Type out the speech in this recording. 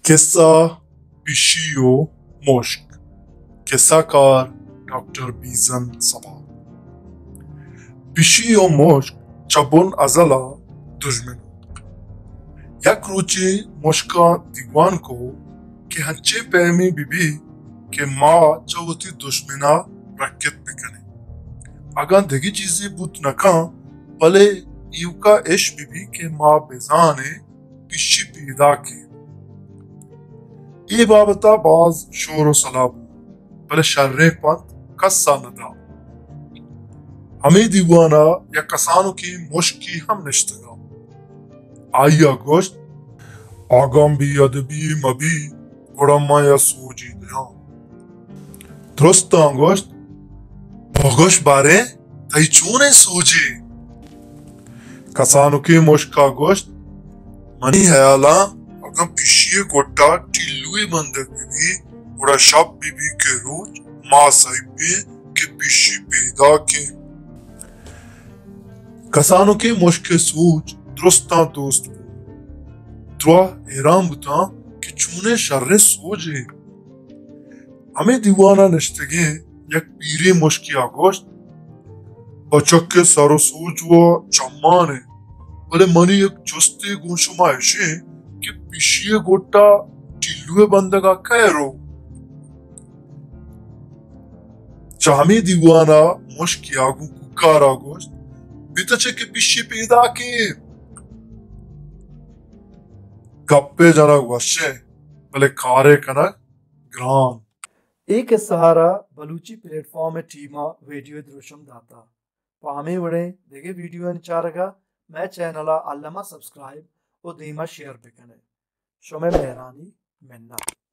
کسہ، پشی و مشک۔ کسہ کار ڈاکٹر بیزن صبا۔ پشی و مشک چہ بن ازل ءَ دژمن انت۔ یک روچے مشکاں دیوان کو کہ انچیں پیمے بہ بی کہ ما چہ وتی دژمن ءَ رکت بہ کنیں۔ اگاں دگہ چیزے بوت نہ کن، بلے ایوکا اش بہ بی کہ ما بزانیں پشی پیداکیں۔ اے بابت ءَ باز شور و سلاہ بوت، بلے شریں پنت کس ءَ نہ دات۔ ہمے دیوان ءَ یک کسانکیں مشکے ہم نشتگ ات۔ آئی ءَ گوشت، اگاں بے ادبی مہ بی، گڑا من یک سوجے دیاں۔ درستاں گوشت، بگوش باریں، تئی چونیں سوجے؟ کسانکیں مشک ءَ گوشت، منی ہیالاں اگاں پشی ءِ گٹ ءَ ٹیلوے بندگ بہ بی، گڑا شپ بہ بی کہ روچ، ما سہی بیں کہ پشی پیداکیں۔ کسانکیں مشک ءِ سوج درستاں دوست بوت۔ دراہ حیران بوتاں کہ چونیں شریں سوجے۔ ہمے دیوان ءَ نشتگیں یک پیریں مشکے ءَ گوشت، بچک ءِ سر و سوج و چمان انت، بلے منی یک جستے گوں شما اش انت کہ پشی ءِ گٹ ءَ ٹیلو ءِ بندگ ءَ کئے رو؟ چہ ہمے دیوان ءَ مشکے ءَ گوں کوکار ءَ گوشت، بتچے کہ پشی پیداکیں۔ گپے جنگ وش انت، بلے کارے کنگ گران۔ اے کسہ ءَ را بلوچی پلیٹ فارم ءِ ٹیم ءَ ویڈیو دروشم داتا۔ پہ ہمے وڑیں دگہ ویڈیوانی چارگ ءَ مئے چینل ءَ الم ءَ سبسکرائب و دیم ءَ شیئر بہ کن ئے۔ شمئے مہرانی منت۔